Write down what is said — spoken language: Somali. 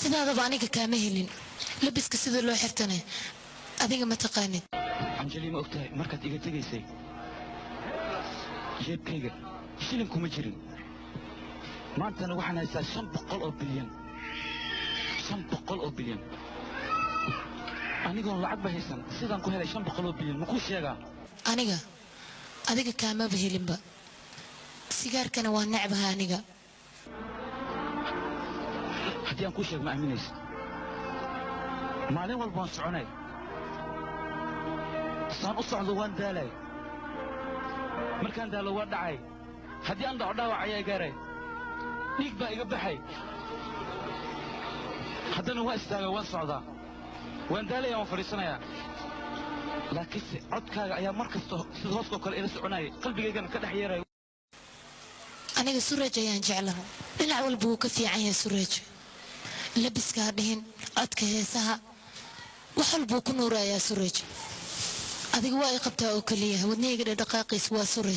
Sidaadaba aniga kaama helin. Labiska sida loo xirtane adiga ma taqaanid. Anjali, ma ogtahay markaad iga tegaysay jeebkayga shilin kuma jirin? Maantana waxaan haystaa 500 oo bilyan, 500 oo bilyan. Anigoon lacag ba haysan sidaan ku helay 500 oo bilyan, ma kuu sheegaa? Aniga adiga kaamaba helinba. Sigaarkana waa necbaha aniga. Haddii aan kuu sheego, ma aaminaysid. Maalin walba waan soconay, saan u socdo waan daalay. Markaan daalo waan dhacay. Haddii aan dhaco, dhaawac ayaa gaaray, dhiig baa iga baxay. Haddana waan istaaga, waan socdaa, waan daalaya, waan fadhiisanayaa, laakiinse codkaaga ayaa mar kasta sida hooskoo kale ila soconayay, qalbigaygana ka dhex yeeraya. Aniga Suraj ayaan jeclaha. Dhinac walba wuu ka fiican yahay Suraj. Labiska ha dhihin, codka, heesaha, wax walbuu ku nuurayaa Suraj. Adiga waa i qabtaa oo keliya. Wadnahayga dhaqdhaqaaqiis waa Suraj.